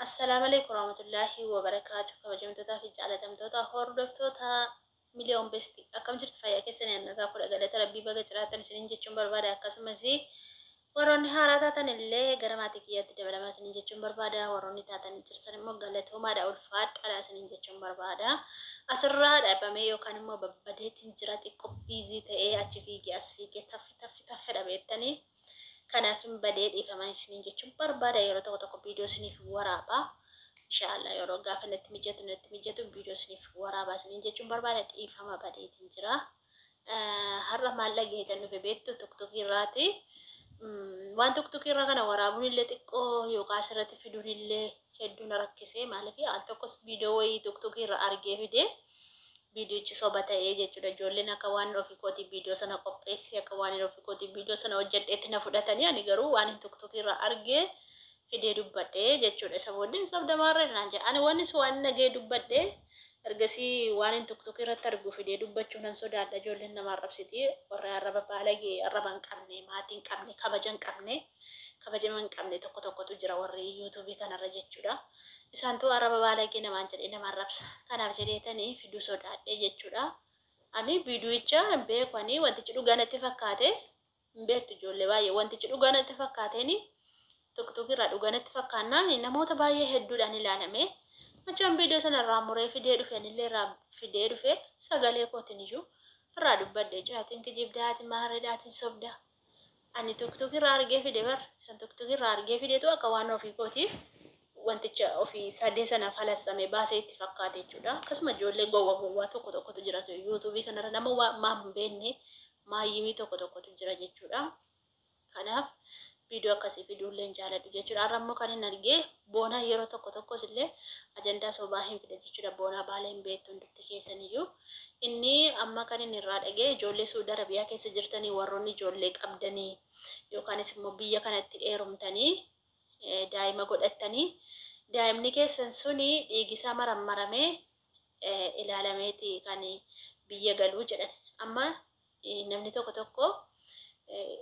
Assalaamu alaikum warahmatullaahi wabarakaatu. Kabajamtootaa fi jaalatamtoota hordoftoota Miliyoon Besti, akkam jirtu? Fayyaa keessanii? Nagaa fuudha, galata Rabbii. Baga jiraattan isiniin jechuun barbaada. Akkasumas warroonni haaraa taatan illee gara maatii kiyyaatti dabalamaa isiniin jechuun barbaada. Warroonni taatan jirtan immoo galatoomaadha, ulfaadhaadha isiniin jechuun barbaada. Asirraa dhabamee yookaan immoo babbadeetiin jira. Xiqqoo busy ta'ee, achi fiigee as fiigee, taffi taffi taffedha beektanii. Kanaaf hin badee, dhiifamaa isiniin jechuun barbaada. Yeroo tokko tokko viidiyoo isiniif waraabaa. Inshaallah yeroo gaafa natti mijatu viidiyoo isiniif waraabaa isiniin jechuun barbaada. Dhiifama, badeetiin jira. Har'a maal dhageetan dhufe beektu? Tiktokii irraati. Waan tiktokii irraa kana waraabuun illee xiqqoo yookaan asirratti fiduun illee hedduu na rakkisee. Maaliif, al tokkos viidiyoo wayii tiktokii irra argee fidee, viidiyochi soba ta'ee jechuudha. Ijoolleen akka waan ofii kootii viidiyoo sana qopheessee, akka waan ofii kootii viidiyoo sana hojjedheetti na fudhatanii, ani garuu waan hin tiktokii irraa argee fidee dubbadhee jechuudha. Isa booddee sobdamaarra naan jedhe. Ani wanni waan nagee dubbadhee, ergasii waan hin tiktokii irratti argu fidee dubbachuu nan sodaadha. Ijoolleen nama arrabsiti. Warra arraba baalagee, arraba hin qabne, maatii hin qabne, kabaja hin qabne, kabajama hin qabne tokko tokkotu jira warri yuutuubii kanarra jechuudha. Isaantu arraba baalagee namaan jedhee nama arrabsa. Kanaaf jedheetanii fiduu sodaadhe jechuudha. Ani viidiyocha hin beeku. Ani wantichi dhugaa natti fakkaate, hin beektu ijoollee baay'ee, wantichi dhugaa natti fakkaateeni tiktokii irraa dhugaa natti fakkaannaan namoota baay'ee hedduudhaan ilaalame. Achaan viidiyoo sana irraa muree fidee dhufe, anillee irraa fidee dhufe, sagalee kootiin iyyuu irraa dubbadhe. Jaatiin kijibdaatiin maarreedhaatiin sobda. Ani tiktokii irraa argee fide bar, san tiktokii irraa argee fideetu akka waan ofii kootii wanticha ofii sadee sana falassame baasee itti fakkaate jechuudha. Akkasuma ijoollee gowwa gowwaa tokko tokkotu jira yuutuubii kanarra, nama maa hin beekne, maayyimii tokko tokkotu jira jechuudha. Kanaaf viidiyoo akkasii fiduullee hin jaaladhu jechuudha. Har'a immoo kan hin argee, Boonaa yeroo tokko tokkos illee ajandaa sobaa hin fida jechuudha. Boonaa Baalee hin beektu hundumti keessaniyyuu. Inni amma kan inni irraa dhagee, ijoollee Suudi Arabiyaa keessa jirtanii, warroonni ijoollee qabdanii yookaanis immoo biyya kanatti heerumtanii daa'ima godhattanii, daa'imni keessan suni dhiigisaa marammaramee ilaalameeti kan biyya galuu jedhan. Amma namni tokko tokko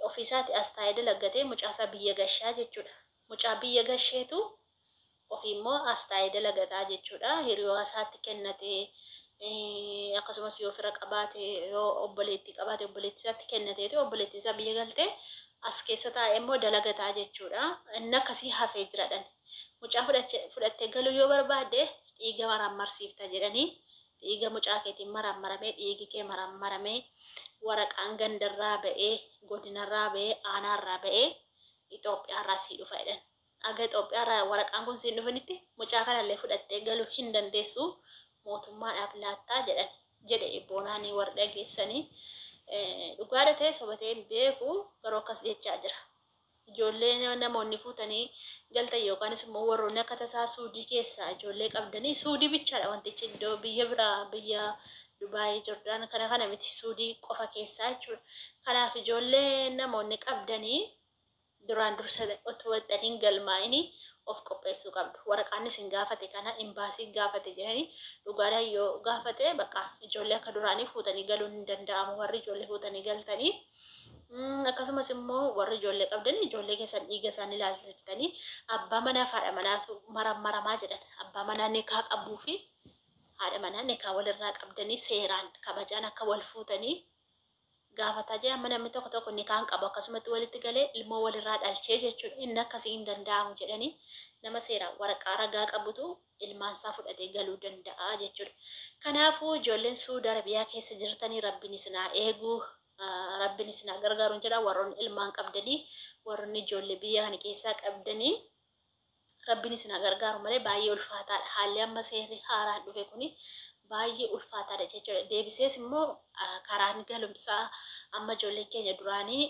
ofiisaati as taa'ee dalaggatee mucaasaa biyya gashaa jechuudha. Mucaa biyya gasheetu ofii immoo as taa'ee dalagataa jechuudha. Hiriyaa isaatti kennatee, akkasumas yoo fira qabaate, yoo obboleettii qabaate, obboleettii isaatti kennateetu obboleettiin isaa biyya galtee as keessa taa'ee immoo dalagataa jechuudha. Inni akkasii hafee jiradhan. Mucaa fudhattee galuu yoo barbaadde dhiiga marammarsiifta jedhanii, dhiiga mucaa keetiin marammaramee, dhiigi kee marammaramee, waraqaan gandarraa ba'ee, godinarraa ba'ee, aanaarraa ba'ee, Itoophiyaarraa sii dhufa jedhan. Aga Itoophiyaarraa waraqaan kun siin dhufanitti mucaa kanallee fudhattee galuu hin dandeessu, mootummaadhaaf laattaa jedhan jedhe Boonaanii warri dhageessanii. Dhugaadha ta'e soba ta'e hin beeku, garuu akkas jechaa jira. Ijoollee namoonni fuutanii galtan yookaanis immoo warroonni akka tasaa Suudii keessaa ijoollee qabdanii, Suudii bichaadha wantichi, iddoo biyya biraa, biyya Dubaayii, Jordaan kana kana miti, Suudii qofa keessaa jechuudha. Kanaaf ijoollee namoonni qabdanii duraan dursa otoo waxxaniin galmaa'inii of qopheessuu qabdu. Waraqaan isin gaafate kana imbaasiin gaafate jedhanii, dhugaadhaan yoo gaafate, bakka ijoollee akka duraanii fuutanii galuun hin danda'amu warri ijoollee fuutanii galtanii. Akkasumas immoo warri ijoollee qabdanii ijoollee keessan dhiiga isaanii ilaalchiftanii, abbaa manaa fi haadha manaa marammaramaa jedhan. Abbaa manaa nikaa qabuu fi haadha manaa nikaa walirraa qabdanii seeraan kabajaan akka wal fuutanii gaafataa jira. Amma namni tokko tokko nikaan qabu, akkasumatti walitti galee ilmoo walirraa dhalchee jechuudha. Inni akkasii hin danda'amu jedhanii, nama seeraan waraqaa ragaa qabutu ilmaansaa fudhatee galuu danda'a jechuudha. Kanaafuu ijoolleen Suudi Arabiyaa keessa jirtanii, Rabbiin isin haa eegu, Rabbiin isin haa gargaaru jedha. Warroonni ilmaan qabdanii, warroonni ijoollee biyya kana keessaa qabdanii, Rabbiin isin haa gargaaru malee baay'ee ulfaataadha. Haalli amma seerri haaraan dhufe kuni baay'ee ulfaataadha jechuudha. Deebisees immoo karaan galumsaa amma ijoolleen keenya duraanii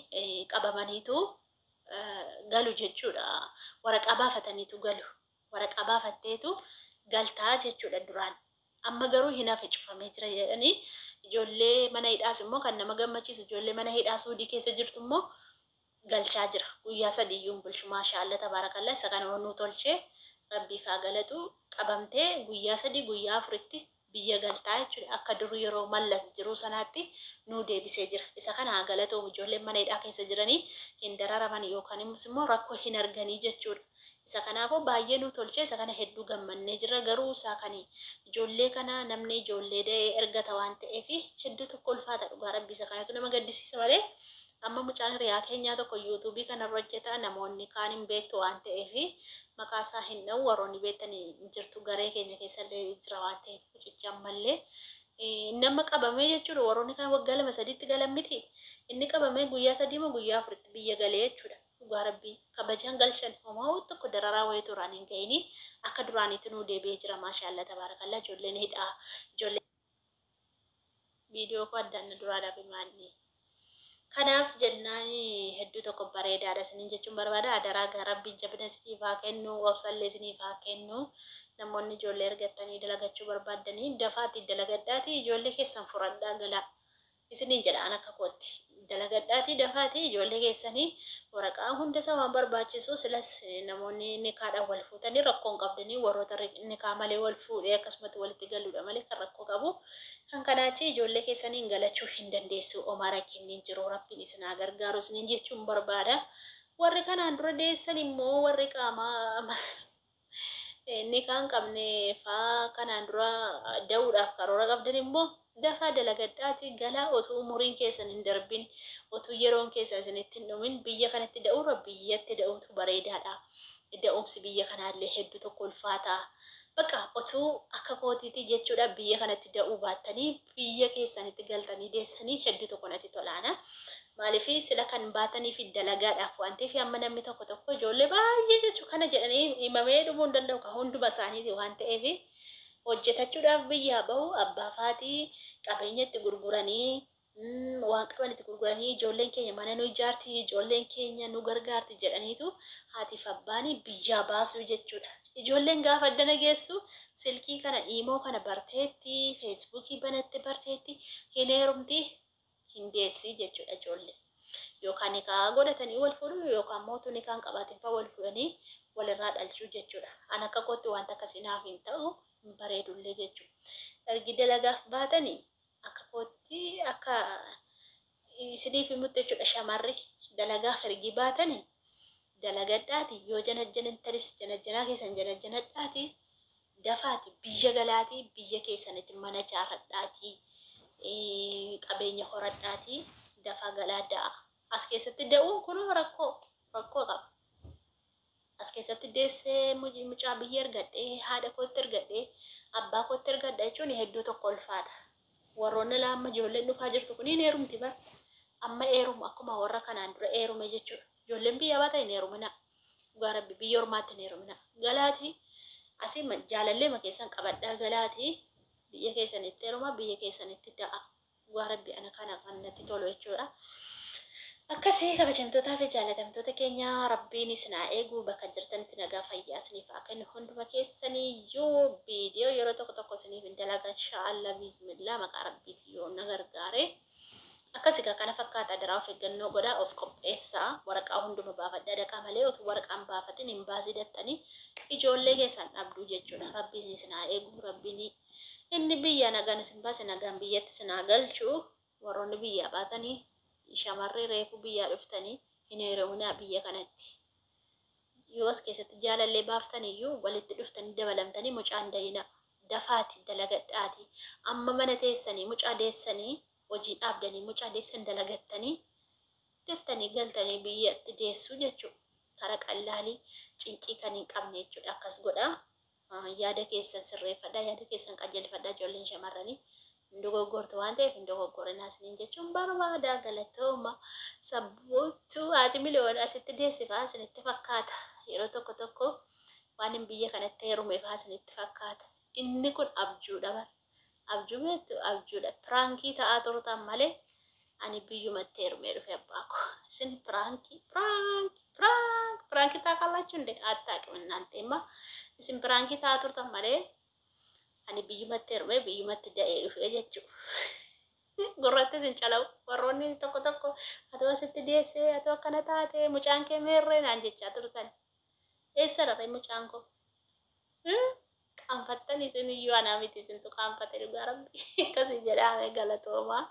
qabamaniitu galu jechuudha. Waraqaa baafataniitu galu. Waraqaa baafatteetu galtaa jechuudha duraan. Amma garuu hin hafe, cufamee jira jedhanii. Ijoollee mana hidhaas immoo, kan nama gammachiisu, ijoollee mana hidhaa Suudii keessa jirtu immoo galchaa jira. Guyyaa 3 iyyuu hin bulchu. Maashaallah, tabaarakallaa, isa kana nuu tolchee Rabbiif haa galatu. Qabamtee guyyaa 3, guyyaa 4tti biyya galtaa jechuudha. Akka dur yeroo Mallas jiruu sanaatti nuu deebisee jira. Isa kana haa galatoomu. Ijoolleen mana hidhaa keessa jiranii hin dararaman yookaan immoo rakkoo hin arganii jechuudha. Isa kanaafuu baay'ee nu tolchee, isa kana hedduu gammannee jirra. Garuu isaa kan ijoollee kana namni ijoollee da'ee ergata waan ta'eef hedduu tokko ulfaata, dhugaa Rabbii. Isa kanatu nama gaddisiisa malee, amma mucaan hiriyaa keenyaa tokko YouTubeii kanarra hojjeta. Namoonni kaan hin beektu waan ta'eef maqaa isaa hin dha'u. Warroonni beektan jirtu, garee keenya keessallee jira waan ta'eef, mucichi ammallee nama qabamee jechuudha. Warroonni kaan waggaa 2 3tti galan miti, inni qabamee guyyaa 3 moo guyyaa 4tti biyya galee jechuudha. Dhugaa Rabbii, kabajaan galchan. Homaa tokko dararaa wayii turaan hin ga'ini, akka duraaniitti nuu deebi'ee jira. Maashaallah, tabaarakallaa. Ijoolleen hidhaa, ijoollee viidiyoo koo addaan na duraa dhabe maalli. Kanaaf jennaan hedduu tokko bareedaadha isiniin jechuun barbaada. Adaraa gaa, Rabbiin jabina isiniif haa kennu, obsallee isiniif haa kennu. Namoonni ijoollee ergattanii dalagachuu barbaaddanii dafaatii dalagadhaatii ijoollee keessan furadhaa galaa. Isiniin jedha an akka kootti. Dalagadhaatii dafaatii ijoollee keessanii waraqaa hunda isaa waan barbaachisu. Silas namoonni nikaadhaan wal fuutanii rakkoo hin qabdanii, warroota nikaa malee wal fuudhee akkasumatti walitti galuudha malee kan rakkoo qabu. Kan kanaachi ijoollee keessanii galachuu hin dandeessu. Omaa rakkinni hin jiru. Rabbiin isin haa gargaaru isiniin jechuun barbaada. Warri kanaan dura deessan immoo, warri qaamaa nikaa hin qabne faa kanaan dura da'uudhaaf karoora qabdan immoo dafaa dalagadhaatii galaa, otuu umuriin keessan hin darbin, otuu yeroon keessan isinitti hin dhumin. Biyya kanatti da'uurra biyyatti da'uutu bareedaadha. Da'umsi biyya kanaallee hedduu tokko ulfaata. Bakka otuu akka kootiitii jechuudha, biyya kanatti da'uu baattanii biyya keessanitti galtanii deessanii hedduu tokko natti tolaana. Maaliif sila kan baatanii fi dalagaadhaaf waan ta'eef, amma namni tokko tokko ijoollee baay'ee jechuu kana jedhanii himamee dhumuu hin danda'u, kan hunduma isaaniiti waan ta'eef hojjetachuudhaaf biyyaa bahu. Abbaa faatii qabeenya itti gurguranii, waan qaban itti gurguranii, ijoolleen keenya mana nu ijaarti, ijoolleen keenya nu gargaarti jedhaniitu haatiif abbaan biyyaa baasuu jechuudha. Ijoolleen gaafa addana geessu silkii kana, imo kana barteetti, Facebookii banatte barteetti, hin heerumti, hin deessi jechuudha ijoollee. Yookaan nikaa godhatanii wal fuudhu, yookaan mootuu nikaan qabaatiin fa'aa wal fuudhanii walirraa dhalchuu jechuudha. An akka kootti wanta akkasii naaf hin ta'u, hin bareedullee jechuudha. Ergi dalagaaf baatanii akka kootti, akka isiniif himutti jechuudha, shamarri dalagaaf ergi baatanii dalagadhaati. Yoo janajjanantanis janajjanaa keessan janajjanadhaati, dafaati biyya galaatii, biyya keessanitti mana ijaarradhaatii, qabeenya horadhaatii dafaa galaa da'a. As keessatti da'uun kun rakkoo rakkoo qaba. As keessatti deessee mucaa biyya ergadhee, haadha kootti ergadhee, abbaa kootti ergadha jechuun hedduu tokko ulfaata. Warroonni lama ijoolleen dhufaa jirtu kun hin heerumti bara. Amma heerumu akkuma warra kanaan dura heerume jechuudha. Ijoolleen biyya baata hin heerumina. Dhugaa Rabbi, biyya ormaatti hin heerumina. Galaatii asii jaalallee ma keessan qabadhaa, galaatii biyya keessanitti heeruma, biyya keessanitti da'a. Dhugaa Rabbi, ana kana kan natti tolu jechuudha. Akkasii, kabajamtootaa fi jaalatamtoota keenya, Rabbiin isin haa eegu. Bakka jirtanitti nagaa fayyaa isiniif haa kennu hunduma keessaniyyuu. Viidiyoo yeroo tokko tokko isiniif hin dalaga, inshaallah, bismillah, maqaa Rabbiiti yoo na gargaare. Akkasii kana fakkaata. Daraa of eeggannoo godhaa, of qopheessaa, waraqaa hunduma baafadhaa dhaqaa malee utuu waraqaan baafatin hin baasii dattanii ijoollee keessan dhabduu jechuudha. Rabbiin isin haa eegu. Rabbiin inni biyya nagaan isin baase nagaan biyyatti isin haa galchu. Warroonni biyyaa baatanii, shamarri reefu biyyaa dhuftanii hin heeruminaa biyya kanatti. Yoo as keessatti jaalallee baaftaniyyuu, walitti dhuftanii dabalamtanii mucaan dayina. Dafaati dalagadhaati. Amma mana teessanii mucaa deessanii, hojii dhaabdanii mucaa deessan dalagattanii daftanii galtanii biyyatti deessuu jechuudha. Kara qallaalii cinqii kan hin qabne jechuudha. Akkas godhaa. Yaada keessan sirreeffadhaa, yaada keessan qajeelfadhaa. Ijoolleen shamarranii hin dogoggortu waan ta'eef hin dogoggorinaa isiniin jechuun barbaada. Galatooma. Sabboontuu haati miliyoon asitti deessifaa isinitti fakkaata. Yeroo tokko tokko waan hin biyya kanatti heerume fa'aa isinitti fakkaata. Inni kun abjuudha bara. Abjuu beektu, abjuudha. Prankii ta'aa turtan malee ani biyyumatti heerumee dhufe abbaa koo. Isin prankii, prankii, prank, prankii ታውቃላችሁ እንዴ? አታውቅም እናንተማ። Isin prankii ta'aa turtan malee ani biyyumatti heerumee biyyumatti da'ee dhufe jechuudha. Gurratti isin calawu warroonni tokko tokko, atoo asitti deessee, atoo akkana taate, mucaan kee meerree naan jechaa turtan. Eessa raree mucaan koo? Qaanfattan isin iyyuu, anaa miti, isintu qaanfate, dhugaa Rabbi. Akkasii jedhame, galatoomaa.